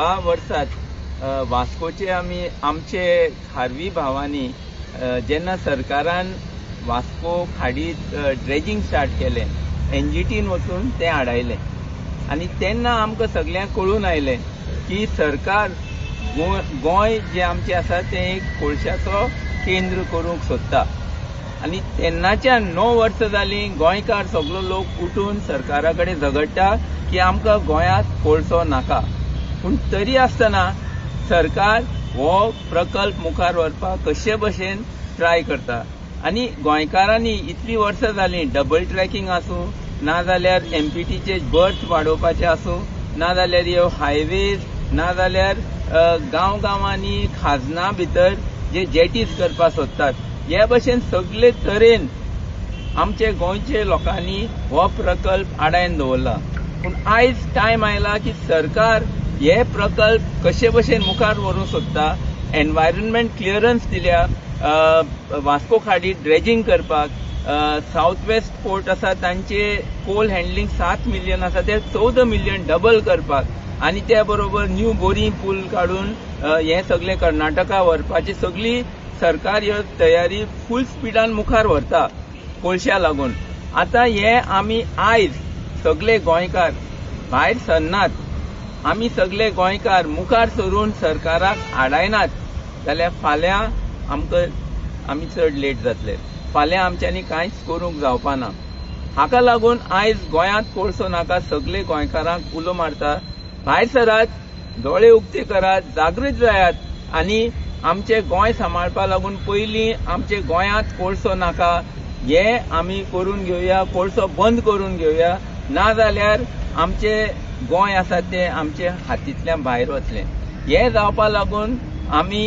ह्या वर्सात वास्कोचे आमी आमचे खारवी भावांनी जेन्ना सरकारान वास्को खाडीत ड्रेजिंग स्टार्ट केलें, एनजीटीन वचून तें आडायलें आनी तेन्ना आमकां सगळ्यांक कळून आयलें की सरकार गोंय जें आमचें आसा तें एक कोळशाचो केंद्र करूंक सोदता. आनी तेन्नाच्यान 9 वर्सां जालीं गोंयकार सगलो लोक उठून सरकारा कडेन झगडटा की आमकां गोंयांत कोळसो नाका. पूण तरी आसतना सरकार हो प्रकल्प मुखार व्हरपाक कशे भशेन ट्राय करता. आनी गोंयकारांनी इतलीं वर्सां जालीं डबल ट्रॅकिंग आसूं, नाजाल्यार एमपीटीचे बर्थ वाडोवपाचे आसूं, नाजाल्यार ह्यो हायवेज, नाजाल्यार गांव गांवांनी खाजनां भितर जे जेटीज करपाक सोदतात, हे भशेन सगळे तरेन आमचे गोंयचे लोकांनी हो प्रकल्प आडायन दवरला. पूण आयज टायम आयला की सरकार हे प्रकल्प कशे भशेन मुखार व्हरूंक सोदता. एनवायरमेंट क्लियरन्स दिल्या वास्को खाडी ड्रेजिंग करपाक, सावथ वेस्ट पोर्ट आसा तांचे कोल हँडलिंग 7 मिलियन आसा ते 14 मिलियन डबल करपाक, आनी त्या बरोबर न्यू बोरींग पूल काडून हे सगळे कर्नाटका व्हरपाची सगळी सरकार ह्यो तयारी फूल स्पिडान मुखार व्हरता कोळश्या लागून. आतां हे आमी आयज सगळे गोंयकार भायर सरनात, आमी सगळे गोंयकार मुखार सरून सरकाराक आडायनात जाल्यार फाल्यां आमकां आमी चड लेट जातले, फाल्यां आमच्यांनी कांयच करूंक जावपा ना. हाका लागून आयज गोंयांत कोळसो नाका सगळे गोंयकारांक उलो मारता, भायर सरात, दोळे उक्ते करात, जागृत जायात आनी आमचे गोंय सांबाळपा लागून पयलीं आमचे गोंयांत कोळसो नाका हे आमी करून घेवया, कोळसो बंद करून घेवया, नाजाल्यार आमचे गोंय आसा तें आमचे हातींतल्यान भायर वतलें. हें जावपा लागून आमी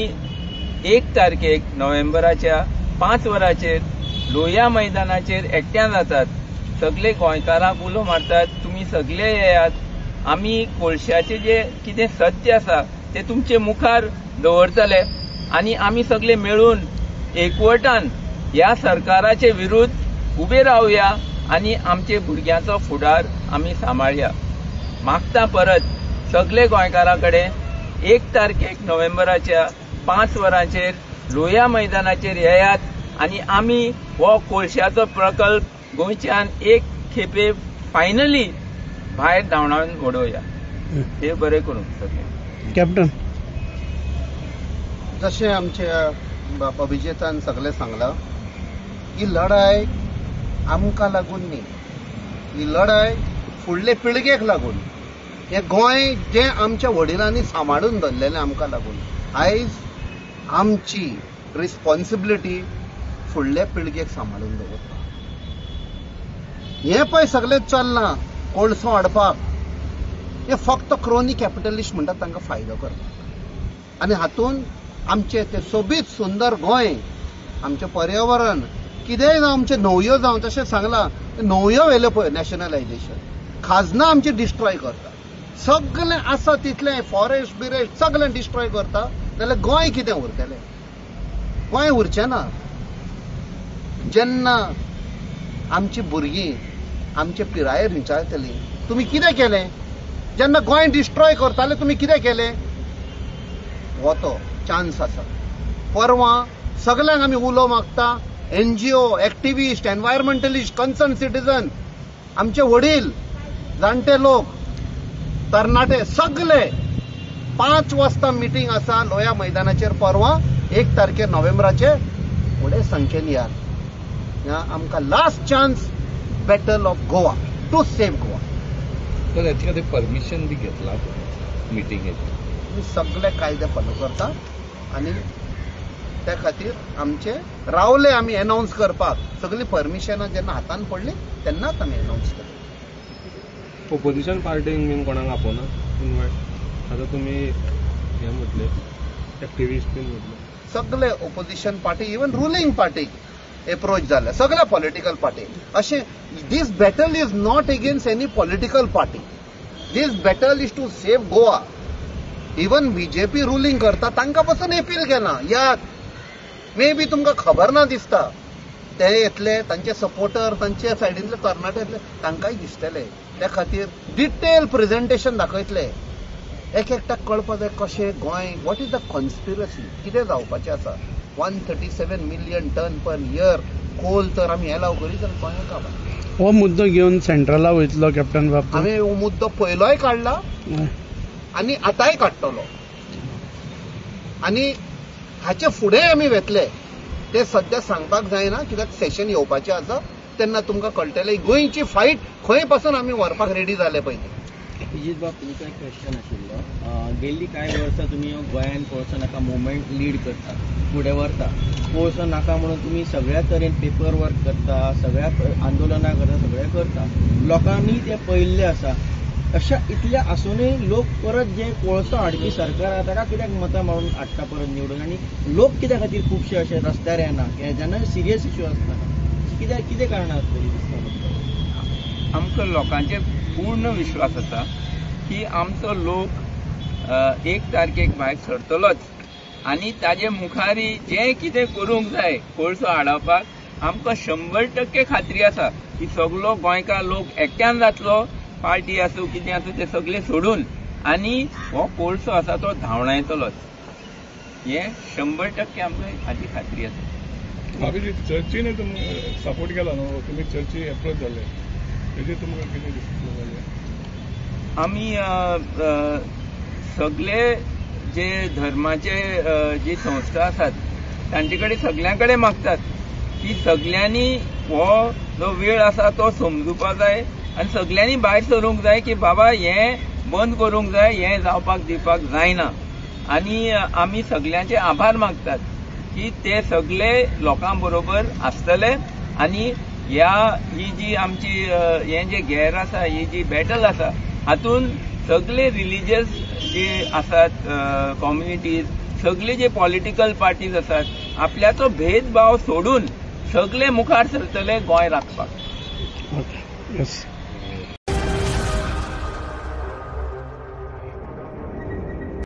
1 तारखेक नोव्हेंबराच्या 5 वरांचेर लोहिया मैदानाचेर एकट्यान जातात, सगळे गोंयकारांक उलो मारतात, तुमी सगळे येयात, आमी कोळशाचें जें कितें सत्य आसा तें तुमचे मुखार दवरतले आनी आमी सगळे मेळून एकवटान ह्या सरकाराचे विरुद्ध उबे रावया आनी आमचे भुरग्यांचो फुडार आमी सांबाळया. मागता परत सगळे गोंयकारां कडेन 1 तारखेक नोव्हेंबराच्या 5 वरांचेर लोहिया मैदानाचेर येयात आनी आमी हो कोळशाचो प्रकल्प गोंयच्यान एक खेपे फायनली भायर धांवडावन उडोवया. ते बरें करूं सगळें. कॅप्टन, जशें आमच्या अभिजितान सगळें सांगलां, ही लढाय आमकां लागून न्ही, ही लढाय फुडले पिळगेक लागून, हें गोंय जें आमच्या वडिलांनी सांबाळून दवरलेलें आमकां लागून, आयज आमची रिस्पॉन्सिबिलिटी फुडले पिळगेक सांबाळून दवरता. हें पळय सगळें चल्लां कोळसो हाडपाक, हें फक्त क्रोनी कॅपिटलिस्ट म्हणटात तांकां फायदो करपाक, आनी हातूंत आमचें तें सोबीत सुंदर गोंय, आमचें पर्यावरण, कितेंय जावं, आमच्यो न्हंयो जावं, तशें सांगलां न्हंयो व्हेल्यो पळय नॅशनलायजेशन, खाजनां आमची डिस्ट्रॉय करता, सगळें आसा तितलें फॉरेस्ट बिरेस्ट सगळें डिस्ट्रॉय करता, जाल्यार गोंय कितें उरतलें? गोंय उरचें ना. जेन्ना आमची भुरगीं आमचे पिरायेर विचारतलीं तुमी कितें केलें, जेन्ना गोंय डिस्ट्रॉय करताले तुमी कितें केलें, हो तो चान्स आसा. परवां सगल्यांक आमी उलो मागता, NGO, activist, environmentalist, concern citizen, आमचे वडील, जाणटे लोक, तरणाटे, सगळे 5 वाजता मिटींग आसा लोहिया मैदानाचेर परवां 1 तारखेर नोव्हेंबराचे, व्हडे संख्येन यात. आमकां last chance, battle of Goa to save Goa. तर हाचे खातीर परमिशन बी घेतलां मिटिंगेचें? आमी सगळे कायदे फॉलो करता आनी त्या खातीर आमचे रावले आमी एनावन्स करपाक, सगळीं परमिशनां जेन्ना हातान पडली तेन्नाच आमी एनावन्स केलें. ओपोजिशन पार्टींक बीन कोणाक आपोवना इनवायट? आतां तुमी हें म्हटलें, एक्टिविस्ट बीन म्हटलें, सगळे opposition party, even ruling party approach जाल्या, सगळ्या पॉलिटिकल पार्टी. अशें this battle is not against any political party, this battle is to save Goa. Even BJP ruling करता तांकां पसून अपील केलां, यात, मे बी तुमकां खबर ना दिसता, ते येतले, तांचे सपोर्टर, तांचे सायडींतले तरणाटे येतले, तांकांय दिसतले. त्या खातीर डिटेल प्रेझेंटेशन दाखयतले. एक एकट्याक कळपा जाय कशें Goa, what is the conspiracy, कितें जावपाचें आसा. 137 million ton per year coal तर आमी एलाव करीत जाल्यार गोंया काबार. हो मुद्दो घेवन सेंट्रला वयतलो कॅप्टन बाब? आमी हो मुद्दो पयलोय काडला आनी आतांय काडटलो आनी हाचे फुडें आमी वेतले. ते सद्या सांगपाक जायना कित्याक सेशन येवपाचें आसा, तेन्ना तुमकां कळटलें गोंयची फायट खंय पासून आमी व्हरपाक रेडी जाले पयलीं. अभिजीत बाब, तुमचो एक क्वेश्चन आशिल्लो. गेल्ली कांय वर्सां तुमी गोंयान कोळसो नाका मुवमेंट लीड करता, फुडें व्हरता. कोळसो नाका म्हणून तुमी सगळ्या तरेन पेपर वर्क करता, सगळ्या आंदोलनां करता, सगळें करता. लोकांनी तें पळयल्लें आसा. अशा इतल्या आसूनय लोक परत जे कोळसो हाडपी सरकार आहा ताका कित्याक मतां मारून हाडटा परत निवडून, आनी लोक कित्या खातीर खुबशे अशे रस्त्यार येना जेन्ना सिरियस इश्यू आसतना? कित्याक, कितें कारणां आसतलीं दिसता तुमकां? आमकां लोकांचेर पूर्ण विश्वास आसा की आमचो लोक 1 तारखेक भायर सरतलोच आनी ताजे मुखारी जें कितें करूंक जाय कोळसो आडावपाक आमकां 100% खात्री आसा की सगलो गोंयकार लोक एकट्यान जातलो, पार्टी आसूं कितें आसूं ते सगळे सोडून, आनी हो कोळसो आसा तो धांवडायतलोच. हें 100% आमकां हाची खात्री आसा. अभिजीत, चर्चीने तुमकां सपोर्ट केला न्हू, तुमी चर्ची एप्रोच जाले, तेजेर तुमकां कितें दिसता जाल्यार? आमी सगळे जे धर्माचे जी संस्था आसात तांचे कडेन सगळ्यां कडेन मागतात की सगळ्यांनी हो जो वेळ आसा तो समजुपा जाय आनी सगळ्यांनी भायर सरूंक जाय की बाबा हें बंद करूंक जाय, हें जावपाक दिवपाक जायना. आनी आमी सगळ्यांचे आभार मागतात की ते सगळे लोकां बरोबर आसतले आनी ह्या ही जी आमची हें जे गेर आसा, ही जी बॅटल आसा, हातून सगळे रिलिजियस जे आसात कम्युनिटीज, सगळे जे पॉलिटिकल पार्टीज आसात, आपल्याचो भेदभाव सोडून सगळे मुखार सरतले गोंय राखपाक. Okay, yes.